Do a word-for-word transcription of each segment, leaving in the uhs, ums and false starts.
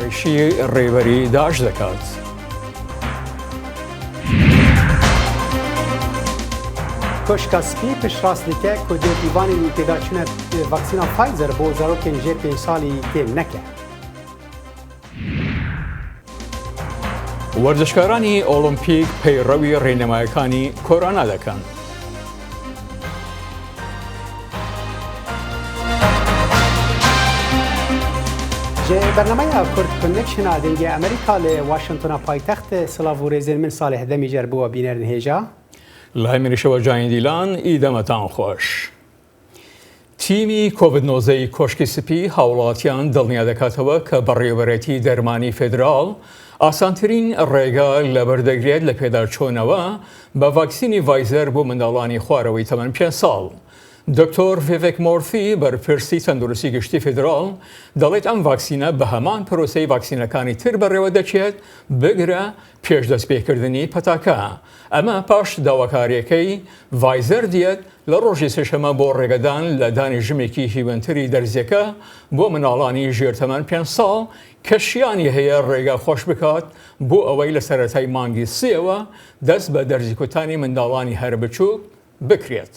شی ڕێبەری داعش دەکات. Koşka Spî piştrast dike ku dê dîvanên pêdaçûna vaksîna Pfizer bo zarokên jê pênc salî kêm neke. وەرزشکارانی ئۆلۆمپیک پەیڕەوی ڕێنمایەکانی کۆرۆنا دەکەن. Ji bernameya Kurd Connection a Dengê Amerîka li Washingtona paytext, silav û rêzên min Salih Demîcer bo we bînerên hêja. لای منیشەوە جاین دیلان، ئیدەمەتان خۆش. تیمی کۆڤید نۆزدە ی کۆشکی سپی هاوڵاتیان دڵنیا دەکاتەوە کە بەڕێوەبەرێتی دەرمانی فێدراڵ ئاسانترین ڕێگا لەبەر دەگرێت لە پێداچوونەوە بە ڤاکسینی ڤایزەر بۆ منداڵانی خوارەوەی تەمەن پێنج ساڵ. دکتۆر ڤیڤێک مۆرفی، بەرپرسی تەندروستی گشتی فێدراڵ، دەڵێت ئەم ڤاکسینە بە هەمان پرۆسەی ڤاکسینەکانی تر بەڕێوە دەچێت، بگرە پێش دەستپێکردنی پەتاکە. ئەمە پاش داواکاریەکەی ڤایزەر دێت لە ڕۆژی سێشەممە بۆ ڕێگەدان لە دانی ژمێکی هیوەنتری دەرزیەکە بۆ مناڵانی ژێر تەمەن پێنج ساڵ کە شیانی هەیە ڕێگا خۆش بکات بۆ ئەوەی لە سەرەتای مانگی سێوە دەست بە دەرزی کوتانی منداڵانی هەرە بچووک بکرێت.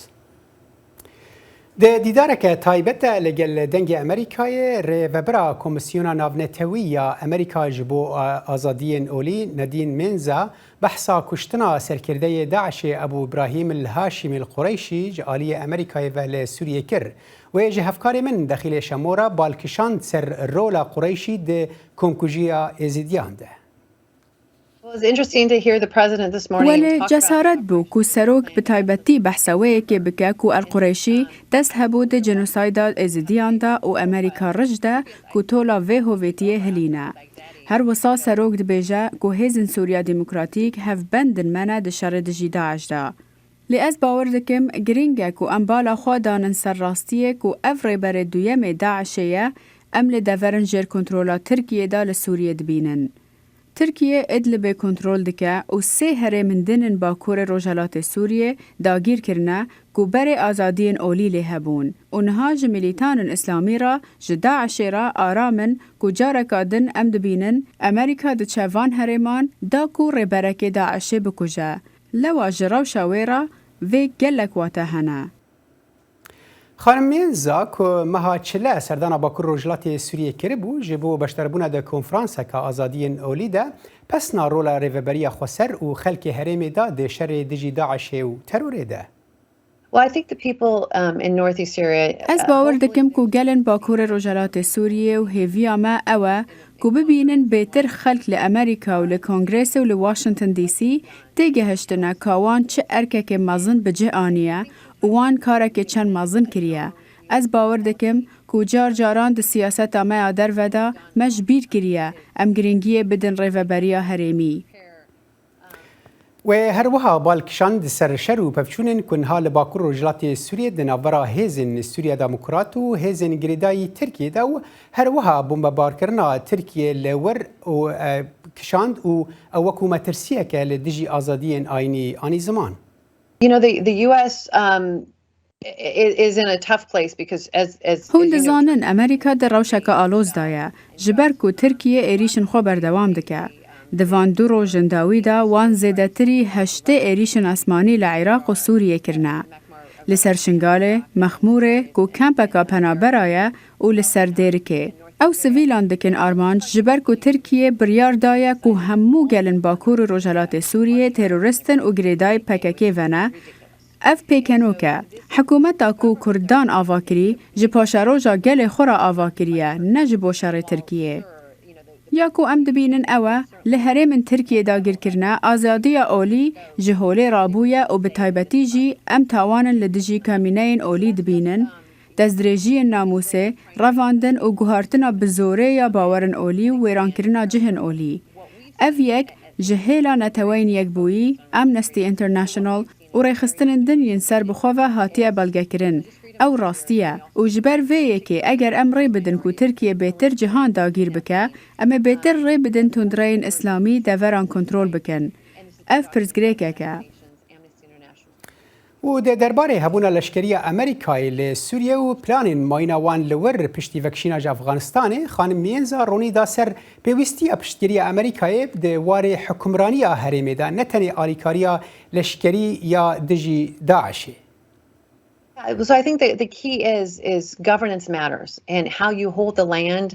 Di dîdareke taybet de li gel Dengê Amerîkayê rêvebira Komîsyona Navnetewî ya Amerîka ji bo, a, Azadiyên Olî Nadîn Menza behsa kuştina serkirdeyê DAIŞê Ebû Îbrahîm El Haşîm El Qureyşî ji aliyê Amerîkayê ve li Sûriyê kir. Wê ji hevkarê min Dexîlê Şemora bal kişand ser rola Qureyşî di komkujiya Êzidiyan de. It was interesting to hear the president this morning Welê talk about cesaret bû ku serok bi taybetî behsa wê yekê bike ku El Qureyşî dest hebû di jenosayda Êzidiyan de û Amerîka ric de ku tola vê hovêtiyê hilîne. Her wisa serok dibêje ku hêzên Sûriya Demokratîk hevbendin me ne di şerê dijî DAIŞ de. Lê ez bawer dikim, girîng e ku em bala xwe danin ser rastiyê ku ev rêberê duyemê DAIŞê ye, em lê deverin jêr kontrola Tirkiyê de li Sûriyê dibînin. Tirkiye Idlibê kontrol dike û sê herêmên din in bakurê rojhelatê Sûriyê dagîr kirine ku berê azadiyên olî lê hebûn û niha ji milîtanên îslamî re, ji DAIŞê re aram in ku careka din em dibînin Amerîka diçe van herêman da ku rêberekê DAIŞê bikuje. Lewa ji rewşa wê re vê gelek wate hene. Xanim Menza ku meha çile serdana Bakur Rojhilatê Sûriyê kiribû, ji bo beşdarbûna di konferanseke azadiyên olî de pesna rola Rêveberiya Xweser û xelkê herêmê de di şerê dijî DAIŞê û terorê de. Well, I think the people, um, in northeast Syria, Ez uh, bawer hopefully dikim ku gelên Bakurê Rojhelatê Sûriyê û hêviya me ew e ku bibînin bêtir xelk li Amerîka û li Kongresê û li Washington D C têgihiştine ka wan çi erkekê mezin bi cih aniye û wan karekê çend mezin kiriye. Ez bawer dikim ku car caran di siyaseta me ya derve de me ji bîr kiriye em girîngiyê bidin rêveberiya herêmî. Wê her wiha bal kişand ser şer û pevçûnên ku niha li Bakur Rojhilatê Sûriyê di navbera hêzên Sûriya Demokrat û hêzên girêdayî Tirkiyê de û her wiha bombebarkirina Tirkiyê li wir û, e, kişand û ew wekû metirsiyeke li dijî azadiyên ayînî anî ziman. You know, the, the U S, um, i-, i-, is in a tough place because as, as, Hûn as you know, dizanin Amerîka di rewşeke aloz de ye, ji ber ku Tirkiye êrîşên xwe berdewam dike. Di van du rojên dawî de wan zêdetirî heştê êrîşên asmanî li Iraq û Sûriyê kirine. Li ser Şingalê, Mexmûrê, ku kempeka penabera ye, û li ser Dêrikê. Ew sivîlan dikin armanc, ji ber ku Tirkiye biryar daye ku hemû gelên Bakur û Rojhelatê Sûriyê terorist in û girêdayî P K K ve ne, Ev pêkenok e. Hikûmeta ku Kurdan ava kirî, ji paşeroja gelê xwe re ava kiriye, ne ji bo şerê Tirkiyê. Ya ku em dibînin ew e, li herêmên Tirkiyê dagîrkirine, azadiya olî ji holê rabûye û bi taybetî jî em tawanin li dijî kamîneyên olî dibînin, destdirêjiyên namûsê, revandin û guhartina bi zorê ya bawerin olî û wêrankirina cihên olî. Ev yek ji hêla Neteweyên Yekbûyî, Amnesty International, û rêxistinên din yên serbixwe ve hatiye belgekirin. Ew rastî ye û ji ber vê yekê eger em rê bidin ku Tirkiye bêtir cihan dagîr bike, em ê bêtir rê bidin tundreyên îslamî deveran kontrol bikin. Ev pirsgirêkek e. Û di derbarê hebûna leşkeriya Amerîkayê li Sûriye û planên mayîna wan li wir piştî vekişîna ji Afganistanê, xanim Mienza ronî da ser pêwîstiya piştgiriya Amerîkayê di warê hukimraniya herêmê de, ne tenê alîkariya leşkerî ya dijî DAIŞê. So I think the, the key is is governance matters and how you hold the land.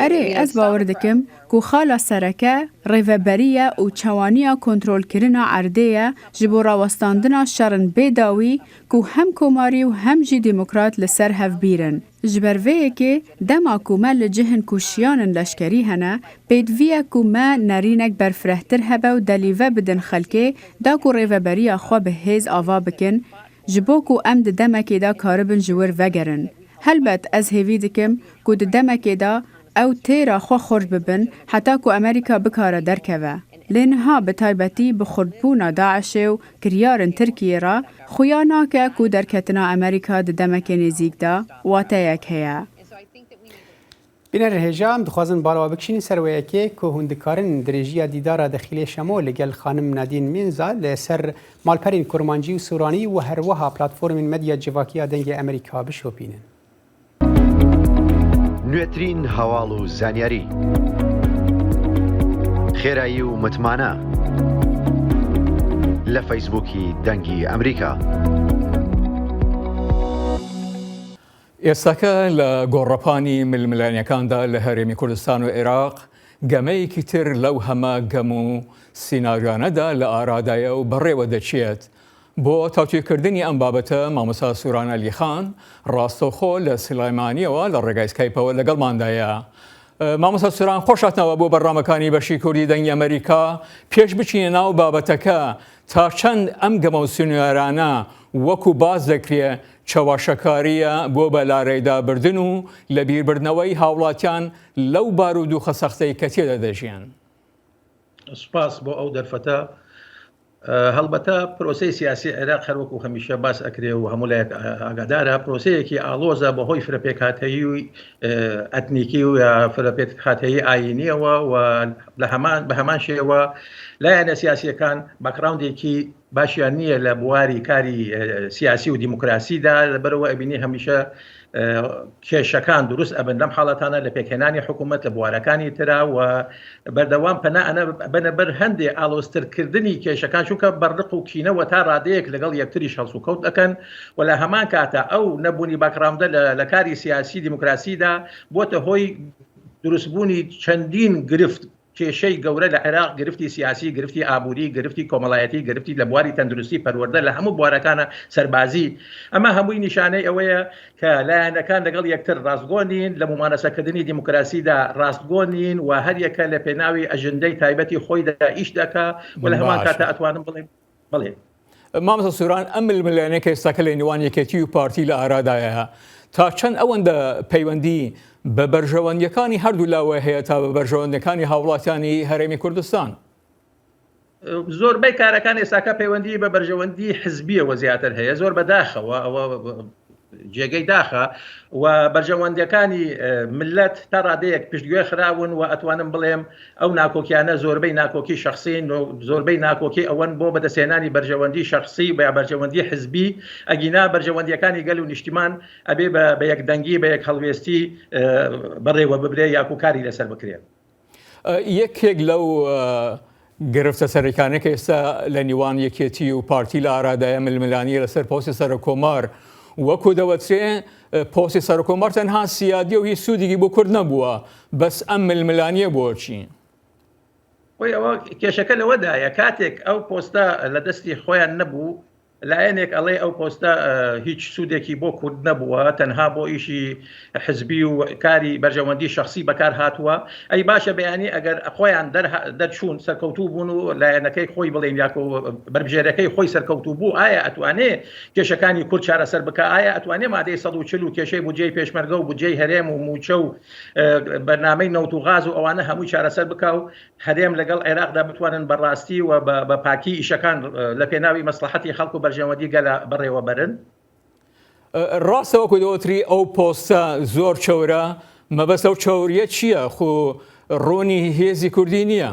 Erê, ez bawer dikim ku xala sereke rêveberiye û çewaniya kontrolkirina erdê ye ji bo rawestandina şerin bê dawî ku hem komarî û hem jî demokrat li ser hev bîr in. Ji ber vê yekê dema ku me li cihên ku şiyanên leşkerî hene, pêdivî ye ku me nerînek berfirehtir hebe û delîve bidin xelkê da ku rêveberiya xwe bi hêz ava bikin, ji bo ku em di demekê de karibin ji wir vegerin. Helbet ez hêvî dikim ku di demekê de ew têra xwe xurt bibin heta ku Amerîka bikare derkeve. Lê niha bi taybetî bi xurtbûna DAIŞê û kiryarên Tirkiyê re xuya nake ku derketina Amerîka di demekê nêzîk de wateyek heye. Bînerên hêja, em dixwazin bala we bikişînin ser wê yekê ku hûn dikarin dirêjiya dîdara Dexîlê Şemo li gel xanim Nadîn Mînza li ser malperên kurmancî û sûranî û herweha platformên medya civakî ya Dengê Amerîka bişopînin. نوێترین هەواڵ و زانیاری خێرایی و متمانە لە فەیسبووکی دەنگی ئەمریکا. ئێستاکە لە گۆڕەپانی ململانیەکاندا لە هەرێمی کوردستان و عێراق گەمەیەکی تر لەو هەمە گەم و سیناریانەدا لە ئارادایە و بەڕێوە دەچێت. بۆ تاوتوێکردنی ئەم بابەتە مامۆستا سوران ئەلیخان ڕاستەوخۆ لە سلایمانیەوە لە ڕێگای سکایپەوە لەگەڵماندایە. مامۆستا سوران، خۆش هاتنەوە بۆ بەرنامەکانی بەشی کوردی دەنگی ئەمریکا. پێش بچینە ناو بابەتەکە، تا چەند ئەم گەمە و سیناریانە وەکو باس دەکرێ چەواشەکاریە بۆ بەلارەیدابردن و لەبیربردنەوەی هاوڵاتیان لەو بارودوخە سەختەی کە تێدا دەژیان؟ سپاس بۆ ئەو دەرفەتە. هەڵبەتە پرۆسەی سیاسی عێراق هەر وەکو هەمیشە باس ئەکرێ و هەموو لایەک ئاگادارە، پرۆسەیەکی ئاڵۆزە بەهۆی فرەپێکهاتەیی و ئەتنیکی و یا فرەپێکهاتەیی ئاینیەوە و لە هەمان بە هەمان شێوە لایەنە سیاسیەکان باکراوندێکی باشیان نییە لە بواری کاری سیاسی و دیموکراسیدا، لەبەرەوە ئەبینی هەمیشە کێشەکان دروست ئەبن لەم حاڵەتانە لە پێکهێنانی حکوومەت لە بوارەکانی ترا و بەردەوام پەنا ئەنە بەنە بەر هەندێ ئالۆزترکردنی کێشەکان، چونکە بەڕق و کینەوە تا ڕادەیەک لەگەڵ یەکتریش هەڵسوکەوت ئەکەن و لە هەمان کاتە ئەو نەبوونی باکراوندە لە لە کاری سیاسی دیموکراسیدا بۆتە هۆی دروستبوونی چەندین گرفت، کێشەی گەورە لە عێراق، گرفتی سیاسی، گرفتی ئابووری، گرفتی کۆمەڵایەتی، گرفتی لە بواری تەندروستی، پەروەردە، لە هەموو بوارەکانە، سەربازی. ئەمە هەمووی نیشانەی ئەوەیە کە لایەنەکان لەگەڵ یەکتر ڕاستگۆ نین، لە ممانەسەکردنی دیموکراسیدا ڕاستگۆ نین و هەر یەکە لە پێناوی ئەژندەی تایبەتی خۆیدا ئیش دەکا و لە هەمان کاتە ئەتوانم بڵێم بەڵێ. مامۆستا سوران، ئەم ململانێک ئێستاکە لە نێوان یەکێتی و پارتی لە ئارادایە، تا چەند ئەوەندە پەیوەندی بە بەرژەوەندیەکانی هەردوو لاوە هەیە تا بە بەرژەوەندەکانی هاوڵاتیانی هەرێمی کوردستان؟ زۆربەی کارەکان ئێستاکە پەیوەندی بە بەرژەوەندی حزبیەوە زیاتر هەیە، زۆر بەداخەوە ئەوە جێگەی داخە و بەرژەوەندیەکانی ملت تا ڕادەیەک پشتگوێ خراون و ئەتوانم بڵێم ئەو ناکۆکیانە زۆربەی ناکۆکی شخصین و زۆربەی ناکۆکی ئەوەن بۆ بەدەستهێنانی بەرژەوەندی شخصی و یا بەرژەوەندی حزبی، ئەگینا بەرژەوەندیەکانی گەل و نیشتیمان ئەبێ بە بە یەکدەنگی، بە یەک هەڵوێستی بەڕێوە ببرێ یاکو کاری لەسەر بکرێ. یەکێک لەو گرفتە سەرەکانە کە ئێستا لە نیوان یەکێتی و پارتی لە ئارادایە ململانی لەسەر پۆستی سەرۆکۆمار، وەکو دەوترێ پۆستی سەرۆکۆمار تەنها سیادی و هیچ سوودێکی بۆ کورد نەبووە، بەس ئەم ململانیە بۆچی؟ خۆی ئەوە کێشەکە لەوەدایە کاتێک ئەو پۆستە لە دەستی خۆیان نەبوو، لایەنێک ئەڵێ ئەو پۆستە هیچ سوودێکی بۆ کورد نەبووە، تەنها بۆ ئیشی حزبی و کاری بەرژەوەندی شخصی بەکار هاتووە. ئەی باشە بەیانی ئەگەر خۆیان دەرچوون سەرکەوتوو بوون و لایەنەکەی خۆی بڵێن یاکۆ بەربژێرەکەی خۆی سەرکەوتوو بوو، ئایا ئەتوانێ کێشەکانی کورد چارەسەر بکە؟ ئایا ئەتوانێ مادەی سەد و چل و کێشەی بودجەی پێشمەرگە و بودجەی هەرێم و موچە و بەرنامەی نەوت و غاز و ئەوانە هەمووی چارەسەر بکا و هەرێم لەگەڵ عێراقدا بتوانن بەڕاستی و بە پاکی ئیشەکان لە پێناوی مەسلەحەتی خەڵک و بەرژەوەندی گەلە بەڕێوە بەرن؟ ڕاستە وەکو دەوتری ئەو پۆستە زۆر چەورە، مەبەست ئەو چەوریە چییە؟ خو ڕوونی هێزی کوردی نییە.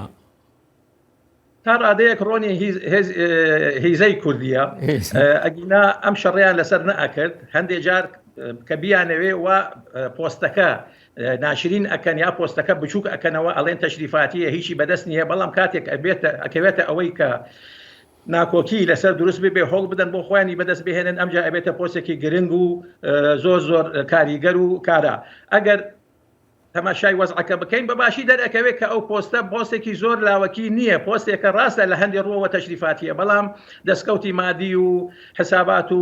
تا ڕادەیەک ڕۆنی هیز-، هێز-، ئێ، هیزەی کوردیە. هیز. ئێ، ئەگینا ئەم شەڕیان لەسەر نەئەکرد. هەندێ جار، ئێ، کە بیانەوێ وا، ئێ، پۆستەکە، ئێ، ناشرین ئەکەن یا پۆستەکە بچووک ئەکەنەوە، ئەڵێن تەشریفاتیە، هیچی بەدەست نییە. بەڵام کاتێک ئەبێتە، ئەکەوێتە ئەوەی کە ناکۆکی لەسەر دروست ببێ، هەوڵ بدەن بۆ خۆیانی بەدەست بهێنن، ئەمجا ئەبێتە پۆستێکی گرنگ و، ئێ، زۆر زۆر کاریگەر و کارا. ئەگەر تەماشای وەزعەکە بکەین، بە باشی دەرەکەوێت کە ئەو پۆستە پۆستێکی زۆر لاوەکی نییە، پۆستێکە ڕاستە لە هەندێک ڕووەوە تەشریفاتیە، بەڵام دەستکەوتی مادی و حسابات و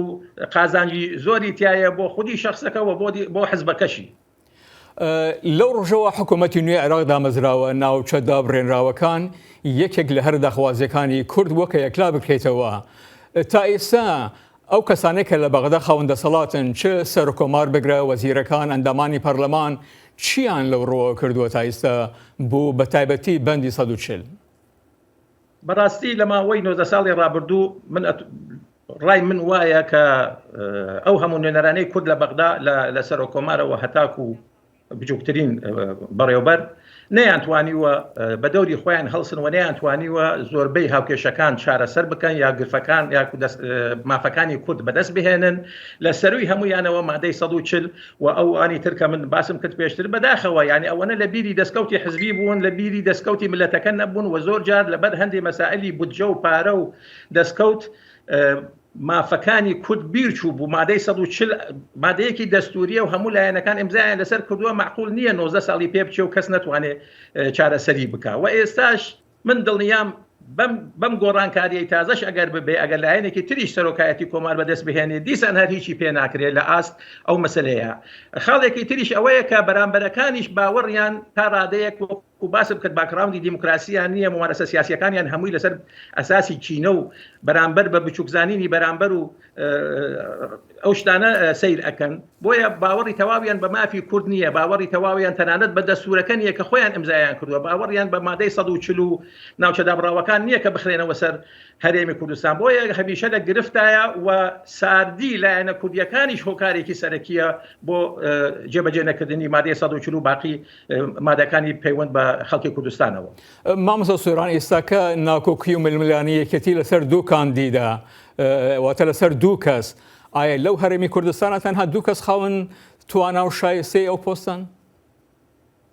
قازانجی زۆری تایە بۆ خودی شخصەکە و بۆ دی-، بۆ حزبەکەشی. ئە، لەو ڕۆژەوە حکوومەتی نوێ عێراق دامەزراوە، ناوچە دابڕێنراوەکان یەکێک لە هەر داخوازیەکانی کورد بووە کە یەکلا بکرێتەوە. تا ئێستا ئەو کەسانەی کە لە بەغدا خاوەن دەسەڵاتن، چ سەرکۆمار بگرە، وەزیرەکان، ئەندامانی پەرلەمان، چیان لەو ڕۆوە کردووە تا ئێستا بۆ بە تایبەتی بەندی سەد و چل؟ بەڕاستی لە ماوەی نۆزدە ساڵی ڕابردوو من ئەت-، ڕای من وایە کە، ئە، ئەو هەموو نوێنەرانەی کورد لە بەغدا لە، لە سەرۆکۆمارەوە هەتاکو بچووکترین، ئە، بەڕێوەبەر نەیانتوانیوە، ئە، بە دەوری خۆیان هەڵسن و نەیانتوانیوە زۆربەی هاوکێشەکان چارەسەر بکەن یا گرفەکان یا کو دەست-، ئە، مافەکانی کورد بەدەست بهێنن. لە سەروی هەموویانەوە مادەی سەد و چل و ئەو ئانی تر کە من باسم کرد پێشتر، بەداخەوە، یعنی، ئەوەنە لە بیری دەستکەوتی حزبی بوون، لە بیری دەستکەوتی ملەتەکە نەبوون و زۆر جار لەبەر هەندێ مەسائلی بودجە و پارە و دەستکەوت، ئە، مافەکانی کورد بیر چوو بوو. مادەی سەد و چل مادەیەکی دەستوریە و هەموو لایەنەکان ئیمزایان لەسەر کردووە، معقول نییە نۆزدە ساڵی پێ بچێ و کەس نەتوانێ، ئە، چارەسەری بکا. و ئێستاش من دڵنیام بەم، بەم گۆڕانکاریەی تازەش ئەگەر ببێ، ئەگەر لایەنێکی تریش سەرۆکایەتی کۆمار بەدەست بهێنێ، دیسان هەر هیچی پێ ناکرێ لە ئاست ئەو مەسەلەیە. خاڵێکی تریش ئەوەیە کە بەرامبەرەکانیش باوەڕیان تا ڕادەیەک، وەکو باسم کرد، باکراوندی دیموکراسیان نییە، ممارەسە سیاسیەکانیان هەمووی لەسەر ئەساسی کینە و بەرامبەر بە بچووکزانینی بەرامبەر و، ئە، ئەو شتانە، ئە، سیر ئەکەن. بۆیە باوەڕی تەواویان بە مافی کورد نییە، باوەڕی تەواویان تەنانەت بە دەستورەکە نییە کە خۆیان ئیمزایان کردووە، باوەڕیان بە مادەی سەد و چل و ناوچە دابڕاوەکان نییە کە بخرێنەوە سەر هەرێمی کوردستان. بۆیە هەمیشە لە گرفتایە و ساردی لایەنە کوردیەکانیش هۆکارێکی سەرەکیە بۆ، ئە، جێبەجێ نەکردنی مادەی سەد و چل و باقی، ئە، مادەکانی پەیوەند بە خەڵکی کوردستانەوە. مامۆستا سۆران، ئێستاکە ناکۆکی و ململانی یەکێتی لەسەر دوو کاندیدا، ئە، واتە لەسەر دوو کەس. ئایا لەو هەرێمی کوردستانە تەنها دوو کەس خاوەن توانا و شایستەی ئەو پۆستەن؟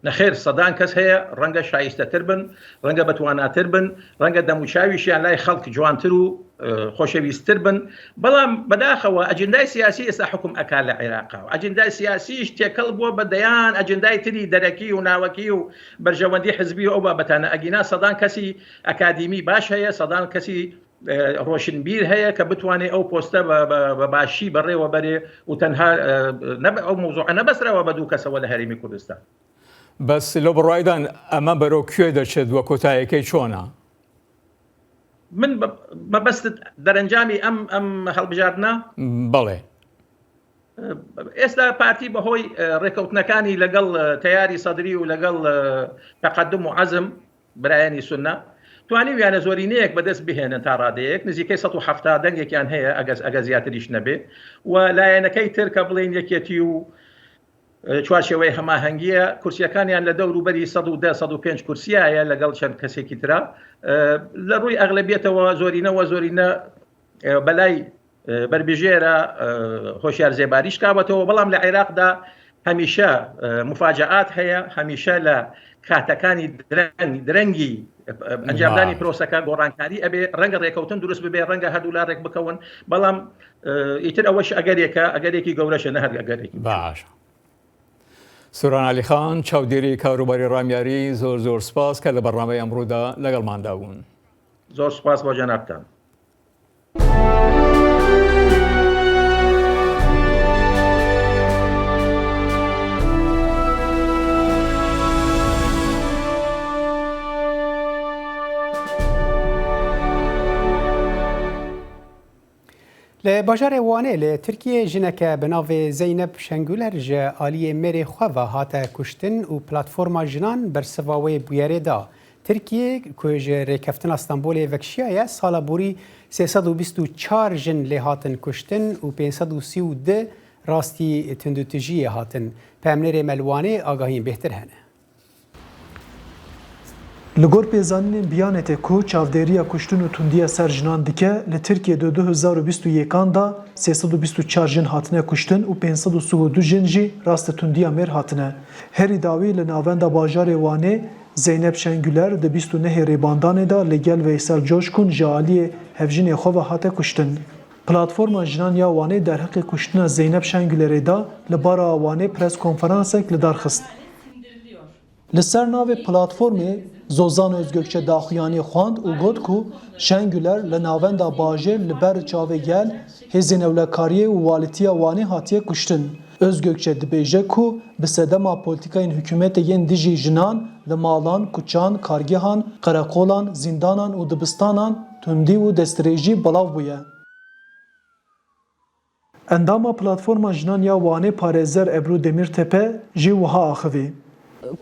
نەخێر، سەدان کەس هەیە، ڕەنگە شایستەتر بن، ڕەنگە بەتواناتر بن، ڕەنگە دەموچاویشیان لای خەڵک جوانتر و، ئە، خۆشەویستتر بن. بەڵام بەداخەوە ئەجندای سیاسی ئێستا حکم ئەکا لە عێراقا و ئەجندای سیاسیش تێکەڵ بووە بە دەیان ئەجندای تری دەرەکی و ناوەکی و بەرژەوەندی حزبی و ئەو بابەتانە. ئەگینا سەدان کەسی ئەکادیمی باش هەیە، سەدان کەسی، ئە، ڕۆشنبیر هەیە کە بتوانێ ئەو پۆستە بە، بە، بە باشی بەڕێوە بەرێ و تەنها، ئە، نەب-، ئەو مۆزوعە نەبەستراوە بە دوو کەسەوە لە هەرێمی کوردستان. بەس لەو بڕوایدان ئەمە بەرەو کوێ دەچێت و کۆتایەکەی چۆنە؟ من بە-، مەبەستت دەرەنجامی ئەم، ئەم هەڵبژاردنە؟ بەڵێ. ئێستا پارتی بەهۆی، ئە، ڕێکەوتنەکانی لەگەڵ، ئە، تەیاری سەدری و لەگەڵ، ئە، تەقەدم و عەزم، برایانی سونە، توانیویانە زۆرینەیەک بەدەست بهێنن تا ڕادەیەک، نزیکەی سەد و حەفتا دەنگێکیان هەیە، ئەگەر، ئەگەر زیاتریش نەبێ. و لایەنەکەی تر کە بڵێن یەکێتی و، ئە، چوارچێوەی هەماهەنگیە، کورسیەکانیان لە دەور و بەری سەد و دە، سەد و پێنج کورسیایە لەگەڵ چەند کەسێکی ترا. ئە، لە ڕووی ئەغلبیەتەوە زۆرینەوە زۆرینە، ئە، بەلای، ئە، بەربژێرە، ئە، هۆشیار زێباریش کابەتەوە، بەڵام لە عێراقدا هەمیشە، ئە، مفاجعات هەیە، هەمیشە لە کاتەکانی درەنگ-، درەنگی، ئە، ئەنجامدانی پرۆسەکە گۆڕانکاری ئەبێ، ڕەنگە ڕێکەوتن دروست ببێ، ڕەنگە هەردوو لا ڕێک بکەون، بەڵام، ئە، ئیتر ئەوەش ئەگەرێکە، ئەگەرێکی گەورەشە، نە هەر ئەگەرێکی. باش. سوران علی خان، چاودێری کاروباری ڕامیاری، زۆر زۆر سپاس کە لە بەڕنامەی ئەمڕۆدا لەگەڵماندا بوون. زۆر سپاس بۆ جەنابتان. Li bajarê Wanê li Tirkiyê jineke bi navê Zeynep Şengüler ji aliyê mêrê xwe ve hate kuştin û platforma jinan bersiva wê bûyerê da. Tirkiye, ku ji Rêkeftina Stenbolê vekişiyaye, sala borî sê sed û bîst û çar jin lê hatin kuştin û pênc sed û sî û du rastî tundûtijiyê hatin. Peyamnêrê me li Wanê agahiyên bêhtir hene. Li gor pêzanînên Biyanetê ku çavdêriya kuştin û tundiya ser jinan dike, li Tirkiyê di du hezar û bîst û yekan de sê sed û bîst û çar jin hatine kuştin û pênc sed û sî û du jin jî rastî tundiya mêr hatine. Herî dawî li navenda bajarê Wanê Zeynep Şengüler di bîst û nehê Rêbandanê de li gel Veysel Coşkun ji aliyê hevjinê xwe ve hate kuştin. Platforma Jinan ya Wanê derheqê kuştina Zeynep Şengülerê de li Bara Wanê pres konferansek li dar xist. Li ser navê platformê Zozan Özgökçe daxuyaniyê xwend û got ku Şengüler li navenda bajêr li ber çavê gel, hêzên ewlekariyê û walîtiya Wanê hatiye kuştin. Özgökçe dibêje ku bi sedema polîtîkayên hikûmetê yên dijî jinan li malan, kuçan, kargehan, qereqolan, zîndanan û dibistanan tundî û destdirêjî belav bûye. Endama Platforma Jinan ya Wanê parêzer Ebru Demirtepe jî wiha axivî.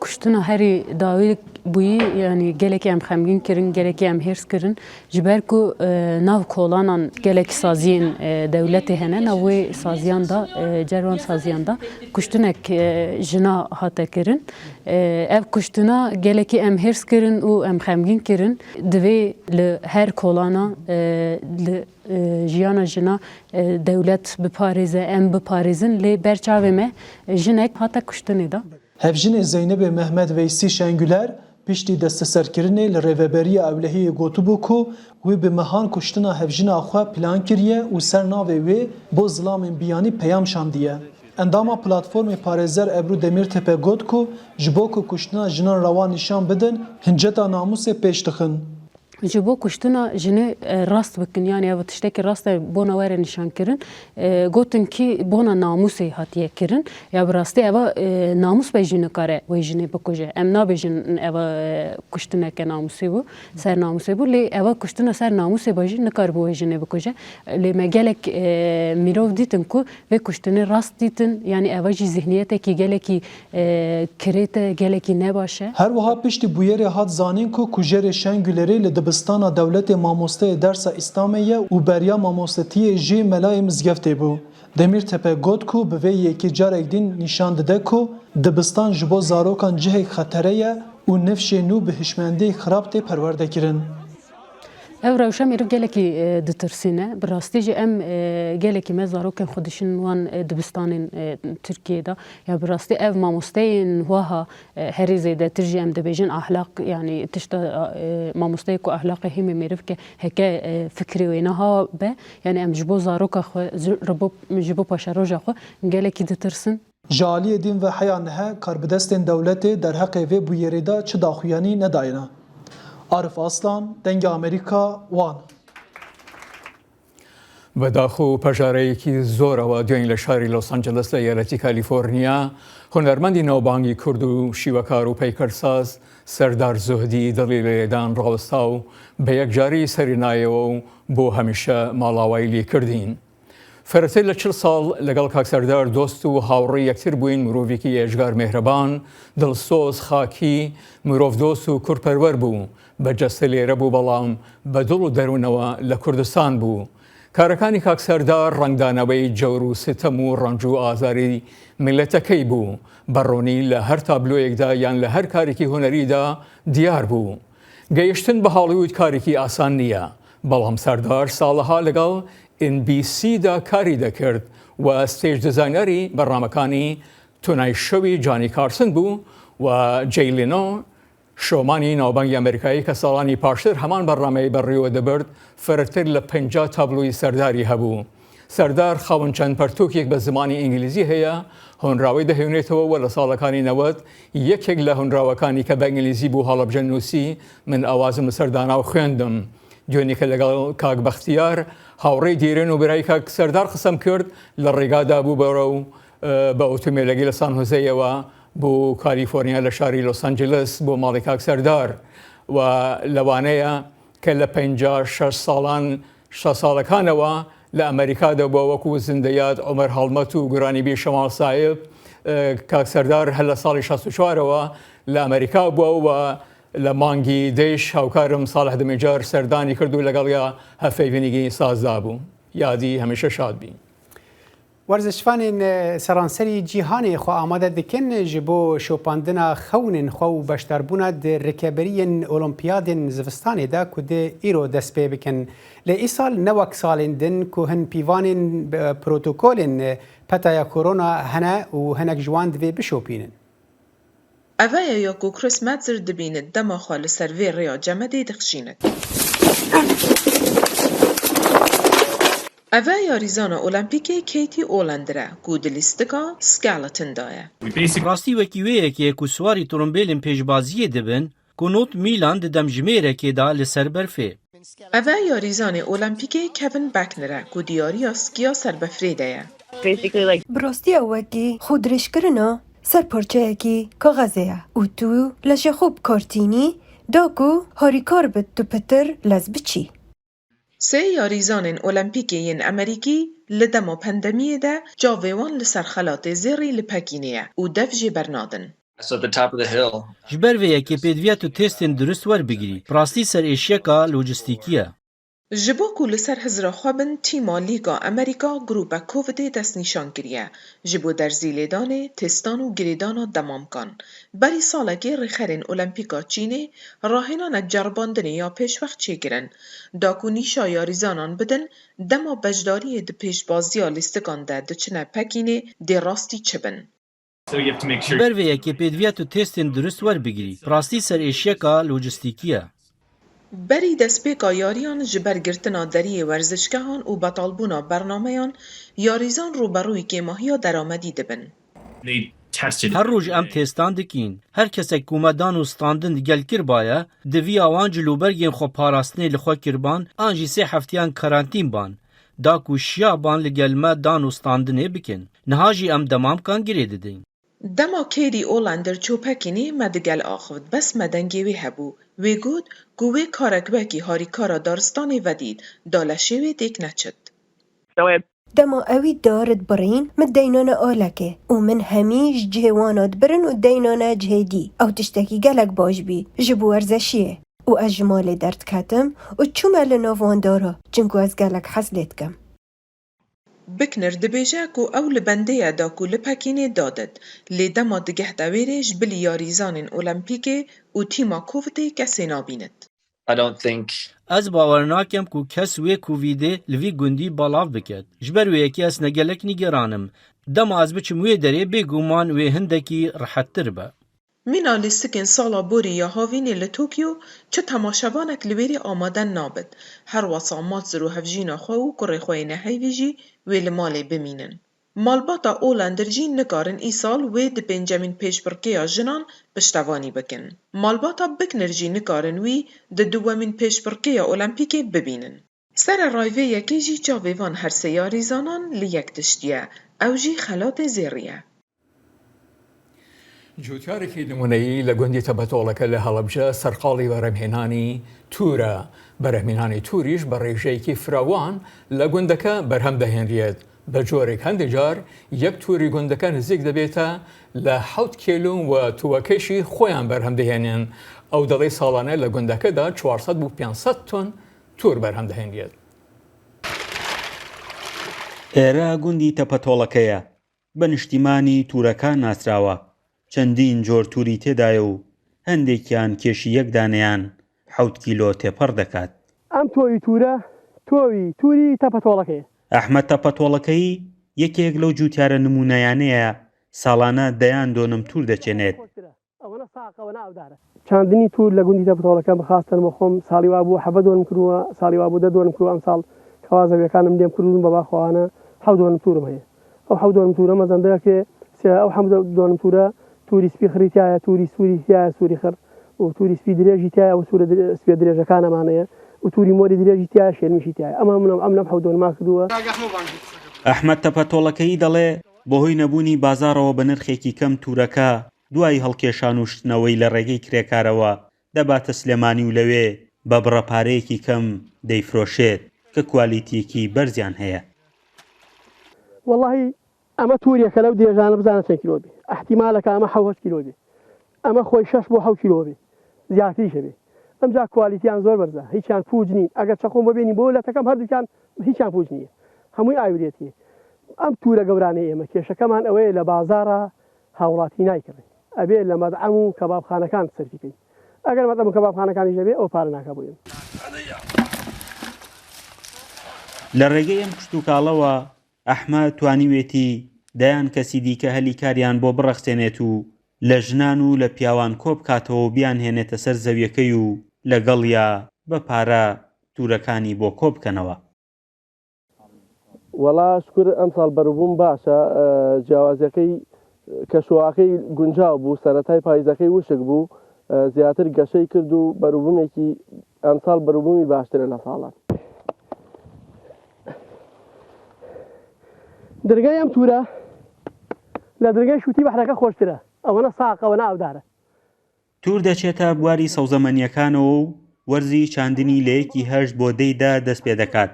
Kuştina herî dawî bûyî, yanî gelekî em xemgîn kirin, gelekî em hêrs kirin. Ji ber ku, e, nav kolanan gelekî saziyên, e, dewletê hene, nav wê saziyan de, e, cer wan saziyan de kuştinek, e, jina hate kirin. E, ev kuştina gelekî em hêrs kirin û em xemgîn kirin. Divê li her kolana, e, li e, jiyana jina, e, dewlet biparêze, em biparêzin, lê ber çavê me, e, jinek hate kuştinê de. Hevjinê Zeynebê Mehmet Veysî Şengüler piştî desteserkirinê li Rêveberiya Ewlehiyê gotibû ku wî bi mehan kuştina hevjina xwe plan kiriye û ser navê wê bo zilamên biyanî peyam şandiye. Endama Platformê Parêzer Ebru Demirtepe got ku ji bo ku kuştina jinan rewa nîşan bidin, hinceta namûsê pêş dixin. Ji bo kuştina jinê, e, rast bikin, yanî ev tiştekî rast e, bona were nîşankirin. E, gotin kî bona namûsê hatiye kirin. Ya bi rastî eva, e, namûs be jî nikare wê jinê bikuje. Em nabêjin eva, e, kuştineke namûsê bû, ser namûsê bû. Lê eva kuştina ser namûsê be jî nikaribû wê jinê bikuje. Lê me gelek, e, mirov dîtin ku vê kuştinê rast dîtin, yanî eva jî zihniyetekî gelekî, e, kirêt e, gelekî nebaş e. Her wiha piştî bûyerê hat zanîn ku kujerê Şengülerê li dibistana dewletê mamosteyê dersa Îslamê ye û beriya mamostetiyê jî melayê mizgeftê bû. Demirtepe got ku bi vê yekê carek din nîşan dide ku dibistan ji bo zarokan cihek xetere ye û nifşê nû bi hişmendiyek xirab tê perwerdekirin. Ev rewşa meriv gelekî, e, ditirsîne. Bi rastî jî em, e, gelekî me zarokên xwe dişin wan, e, dibistanên, e, Tirkiyê de. Ya bi rastî ev mamosteyên wiha, e, herî zêdetir jî em dibêjin ahlak, yanî tişta, e, mamosteyê ku ahlaqê hîmê meriv ke heke, e, fikrê wê niha be, yanî em ji bo zaroka xwe, ji, ji bo, ji bo paşeroja xwe gelekî ditirsin. Ji aliyê din ve heya niha karbidestên dewletê derheqê vê bûyerê de çi daxuyanî nedayne. Arif Aslan, Dengê Amerîka, Wan. بە داخ و پەژارەیەکی زۆرەوە دوێنی لە شاری لۆس ئەنجلس لە ایالەتی کالیفۆرنیا هونەرمەندی ناوبانگی کورد و شیوەکار و پەیکەرساز سەردار زوهدی دڵی لە لێدان ڕاوەستا و بە یەکجاری سەری نایەوە و بۆ هەمیشە ماڵاوای لێکردین. فرەتر لە چل ساڵ لەگەڵ کاک سەردار دۆست و هاوڕێی یەکتر بووین، مرۆڤێکی ئێژگار، مێهرەبان، دڵسۆز، خاکی، مرۆڤدۆست و کوردپەروەر بوو. بە جەستە لێرە بوو، بەڵام بە دڵ و دەروونەوە لە کوردستان بوو. کارەکانی کاک سەردار ڕەنگدانەوەی جەور و ستەم و ڕەنج و ئازاری میلەتەکەی بوو. بە ڕوونی لە هەر تابلۆیەکدا یان لە هەر کارێکی هونەریدا دیار بوو. گەیشتن بە هاڵیوود کارێکی ئاسان نییە، بەڵام سەردار ساڵەها لەگەڵ ئێن بی سی دا کاری دەکرد و ستێج دیزاینەری بەرنامەکانی تونای شەوی جانی کارسن بوو و جەی لینۆ، شۆمانی ناوبانگی ئەمریکایی کە ساڵانی پاشتر هەمان بەرنامەی بەڕیوە دەبرد، فرەتر لە پەنجا تابلۆی سەرداری هەبوو. سەردار خاوەن چەند پەرتووکێک بە زمانی ئینگلیزی هەیە، هۆنراوی دەهێنێتەوە و لە ساڵەکانی نەوەد یەکێک لە هۆنراوەکانی کە بە ئینگلیزی بوو، هەڵەبجە نووسی، من ئاوازم لەسەر دانا و خوێندم. دوێنێ کە لەگەڵ کاک بەختیار، هاوڕێی دیرێن و برای کاک سەردار قسەم کرد، لە ڕێگادا بوو بەرەو، ئە، بە ئۆتۆمبیلەکەی لە سان هۆزەیەوە بۆ کالیفۆرنیا، لە شاری لۆس ئەنجلس، بۆ ماڵی کاک سەردار. و لەوانەیە کە لە پەنجا شەش ساڵان، شەست ساڵەکانەوە لە ئەمریکا دەبووە وەکو زندەیاد عومەر هەڵمەت و گورانی بی شەماڵ سایب، ئە، کاک سەردار هەر لە ساڵی شەست و چوارەوە لە ئەمریکا بووە و لە مانگی دەیش هاوکارم ساڵح دەمێجار سەردانی کرد و لەگەڵیا هەفەیڤینیگی سازدا بوو. یادی هەمیشە شاد بی. Werzişvanên seranserî cîhanê xwe amade dikin ji bo şopandina xewnên xwe û beşdarbûna di rikeberiyên Olimpiyadên zivistanê de ku dê îro dest pê bikin. Lê îsal ne wek salên din ku hin pîvanên, e, protokolên, e, petaya korona hene û hinek ji wan divê bişopînin. Eve ye ya ku Chris Metzer dibînit dema xwe li ser vê rêya cemedê dixşînit. Eve yarîzana Olempîkê Katie Olender e ku di lîstika skeleton de ye. Rastî wekî wê yekê ye ku siwarî trombêlên pêşbaziyê dibin, ku not Milan di demjimêrekê de li ser berfê. Eve yarîzanê Olempîkê Kevin Beckner e ku di yariya skiya ser befrê de ye. Bi rastî ew wekî xwedirêjkirina ser parçeyekî kaxezê ye û tu lejê xwe bi kar tînî da ku harîkar bit tu pitir lez biçî. Sê yarîzanên Olempîkê yên Emerîkî li dema pandemiyê de çavê wan li ser xelatê zêrî li Pekînê ye û dev jê bernadin. Ji ber vê yekê pêdiviya tu testên durist werbigirî. Bi rastî ser êşiyeka lojistîkî ye. Ji bo ku li ser hizra xwe bin, tîma Lîga Amerîka grûpek Covidê destnîşan kiriye ji bo derzîlêdanê, testan û girêdana demamkan. Berî salekê rêxerên Olempîka Çînê rahênanek ceribandinê ya pêşwext çêkirin, da ku nîşa yarîzanan bidin dema beşdariyê di pêşbaziya lîstikan de diçine Pekînê dê rastî çi bin. Ji ber vê yekê pêdiviya tu testên durist werbigirî. Bi rastî ser êşiyeka lojistîkî ye. Berî destpêka yariyan ji ber girtina deriyê werzişgehan û betalbûna bernameyan, yarîzan rûberûyî kêmahiya deramedî dibin. Her roj em testan dikin. Her kesek ku me dan û standin digel kiribaye, diviya wan cilûbergên xwe parastinê li xwe kiriban an jî sê heftiyan karantîn ban, da ku şiyaban li gel me dan û standinê bikin. Niha jî em demamkan girê didin. Dema Katie Olender çû Pekînê me digel axivt, bes me dengê wê hebû. Wê got ku wê karek wekî harîkara daristanê vedît, da leşê wê têk neçit. Dema ewî darit birîn, min deynane alekê û min hemî ji cihê wana dibirin û deynane cihê dî. Ew tiştekî gelek baş bî ji bo werzeşiyê û ez ji malê derdiketim û çûme li nav wan dara, çinku ez gelek hez lê dikim. Bikner dibêje ku ew li bendê ye da ku li Pekînê dadit, lê dema digehte wêrê ji bilî yarîzanên Olempîkê û tîma Covidê kesê nabînit. Ez bawer nakem ku kes wê Covidê li vî gundî balav biket. Ji ber wê yekê ez ne gelek nîgeran im. Dema ez biçim wê derê bêguman wê hindekî rihettir be. Mîna lîstikên sala borî ya havînê li Tokyo çi temaşevanek li wêrê amade nabit. Her wesa Matzer û hevjîna xwe û kurê xwe yê neheyvî jî wê li malê bimînin. Malbata Olender jî nikarin îsal wê di pêncemîn pêşbirkêya jinan piştevanî bikin. Malbata Bikner jî nikarin wî di duwemîn pêşbirkêya Olempîkê bibînin. Sererayî vê yekê jî çavê van her sê yarîzanan li yek tiştî ye, ew jî xelatê zêrî ye. جوتیارێکی نمونەیی لە گوندی تەپەتۆڵەکە لە هەڵەبجە سەرقاڵی بەرهەمهێنانی توورە. بەرهەمهێنانی تووریش بە ڕێژەیەکی فراوان لە گوندەکە بەرهەم دەهێنرێت. بە جۆرێک هەندێک جار یەک تووری گوندەکە نزیک دەبێتە لە حەوت کێلوون و تووەکەشی خۆیان بەرهەم دەهێنن. ئەو دەڵێ ساڵانە لە گوندەکەدا چوارسەد بۆ پێنجسەد تۆن توور بەرهەم دەهێنرێت. ئێرە گوندی تەپەتۆڵەکەیە. بە نیشتیمانی توورەکان ناسراوە. چەندین جۆر تووری تێدایە و هەندێکیان کێشی یەک دانەیان حەوت کیلۆ تێپەڕ دەکات. ئەم تۆوی توورە تۆوی تووری تەپەتۆڵەکەیە. ئەحمەد تەپەتۆڵەکەیی یەکێک لەو جووتیارە نموونەیانەیە ساڵانە دەیان دۆنم توور دەچێنێت. ئەوەنە ساقەوە ناودارە. چاندنی توور لە گوندی تەپەتۆڵەکە بخاستن بۆ خۆم ساڵی وا بوو حەبە دۆنم کردووە، ساڵی وا بوو دە دۆنم کردووە، ئەم ساڵ کەوا زەویەکانم لێم کردوون بە باخەوانە حەو دۆنم توورم هەیە. ئەو حەو دۆنم توورە مەزەندەیەکێ سێ، ئەو حەموو دۆنم توورە تووری سپی خڕی تایە، تووری سووری تایە، سووری خڕ و تووری سپی درێژی تایە و سوورە درێ-، سپیە درێژەکانەمانەیە و تووری مۆری درێژی تایە، شێلمیشی تایە. ئەمە منم ئەم لەم حەو دۆنما کردووە. ئەحمەد تەپەتۆڵەکەیی دەڵێ، بەهۆی نەبوونی بازاڕەوە بە نرخێکی کەم توورەکە دوای هەڵکێشان و شتنەوەی لە ڕێگەی کرێکارەوە دەباتە سلێمانی و لەوێ بە بڕە پارەیەکی کەم دەیفرۆشێت کە کوالیتیەکی بەرزیان هەیە. وەڵاهی ئەمە تووریەکە لەو درێژانە بزانە چەند کیلۆ بێ، ئەحتیمالەکە ئەمە حەوت کیلۆ بێ، ئەمە خۆی شەش بۆ حەوت کیلۆ بێ، زیاتریشە بێ. ئەمجا کوالیتیان زۆر بەرزە، هیچیان پووج نین. ئەگەر چەقۆم بۆ بێنی بۆ لەتەکەم هەردووکیان هیچیان پووج نییە، هەمووی ئاوریەتیە. ئەم تورە گەورانەی ئێمە کێشەکەمان ئەوەیە لە بازارە هاوڵاتی نایکڕین، ئەبێ لە مەدعەم و کەبابخانەکان سەرفی کەین. ئەگەر مەدعەم و کەبابخانەکانیش نەبێ، ئەو پارە ناکە بۆ ئێمە. لە ڕێگەی ئەم کشتوکاڵەوە ئەحمەد توانیوێتی دەیان کەسی دیکە هەلی کاریان بۆ بڕەخسێنێت و لە ژنان و لە پیاوان کۆ بکاتەوە و بیانهێنێتە سەر زەویەکەی و لەگەڵیا بە پارە تورەکانی بۆ کۆ بکەنەوە. وەڵا شکور ئەمساڵ بەروبووم باشە، جیاوازیەکەی کەشوهەواکەی گونجاو بوو، سەرەتای پاییزەکەی وشک بوو، زیاتر گەشەی کرد و بەروبوومێکی ئەمساڵ بەروبوومی باشترە لە ساڵان. درگای ئەم تورە لە درگای شووتی بەحرەکە خۆشترە، ئەوەنە ساقە، ئەوەنە ئاودارە. توور دەچێتە بواری سەوزەمەنییەکانەوە و وەرزی چاندنی لە یەکی هەشت بۆ دەی دا دەست پێ دەکات.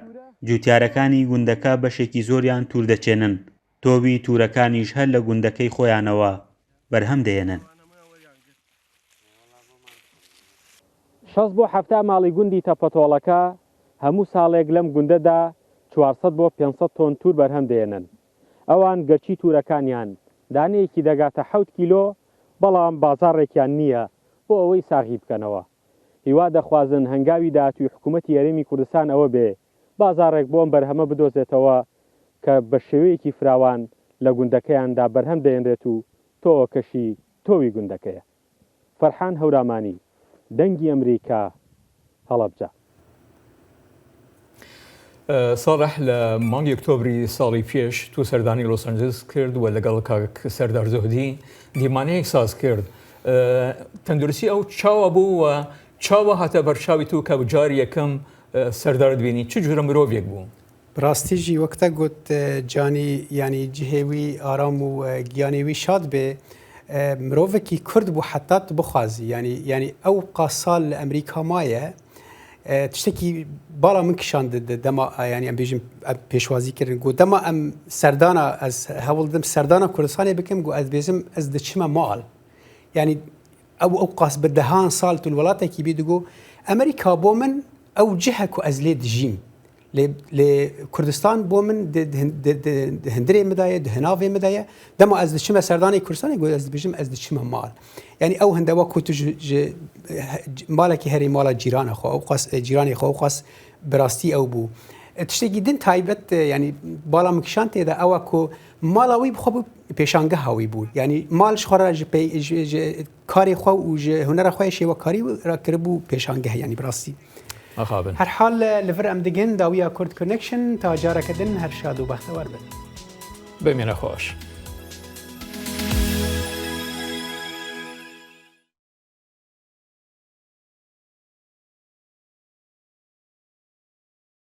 جووتیارەکانی گوندەکە بەشێکی زۆریان توور دەچێنن، تۆوی توورەکانیش هەر لە گوندەکەی خۆیانەوە بەرهەم دەهێنن. شەست بۆ حەفتا ماڵی گوندی تەپەتۆڵەکە هەموو ساڵێک لەم گوندەدا چوارسەد بۆ پێنجسەد تۆن توور بەرهەم دەهێنن. ئەوان گەرچی توورەکانیان دانەیەکی دەگاتە حەوت کیلۆ، بەڵام بازاڕێکیان نییە بۆ ئەوەی ساغی بکەنەوە. هیوا دەخوازن هەنگاوی داهاتووی حکوومەتی هەرێمی کوردستان ئەوە بێ بازاڕێک بۆ ئەم بەرهەمە بدۆزێتەوە کە بە شێوەیەکی فراوان لە گوندەکەیاندا بەرهەم دەهێنرێت و تۆوەکەشی تۆوی گوندەکەیە. فەرحان هەورامانی، دەنگی ئەمریکا، هەڵەبجە. ساڵح، لە مانگی ئۆکتۆبری ساڵی پێش تو سەردانی لۆس ئەنجلس کرد و لەگەڵ کاک سەردار زۆهدی دیمانەیەک ساز کرد. تەندروستی ئەو چاوا بوو و چاوا هاتە بەرچاوی تو کە جاری یەکەم سەردارت بینی؟ چ جورە مرۆڤێک بوو؟ Bi rastî jî wek te got canî yanî cihê wî aram û giyanê wî şad bê. Mirovekî kurd bû heta tu bixwazî. Yanî yanî ew qas sal li Emerîka maye. Tiştekî bala min kişand di dema yanî em bêjin em pêşwazî kirin. Got dema em serdana ez hewl didim serdana Kurdistanê bikim, got ez dibêjim ez diçime mal. Yanî ew ew qas bi dehan sal tu li welatekî bî digo Emerîka bo min ew cih e ku ez lê dijîm. Lê lê Kurdistan bo min di di di di di hundirê min de ye, di hinavê min de ye. Dema ez diçime serdanê Kurdistanê, got ez dibêjim ez diçime mal. Yanî ew hinde wek ku tu ji ji malekî herî mala cîrana xwe, ew qas cîranê xwe ew qas bi rastî ew bû. Tiştekî din taybet yanî bala min kişand tê de ew e ku mala wî bi xwe bû pêşangeha wî bû. Yanî mal ji xwe re ji pey ji ji karê xwe û ji hunera xwe yê şêwekarî re kiribû pêşangeh yanî bi rastî. Axabin. Herhal li vir em digin dawiya Kurd Connection ta careke din her şad û bextewar bin. Bimîne xweş.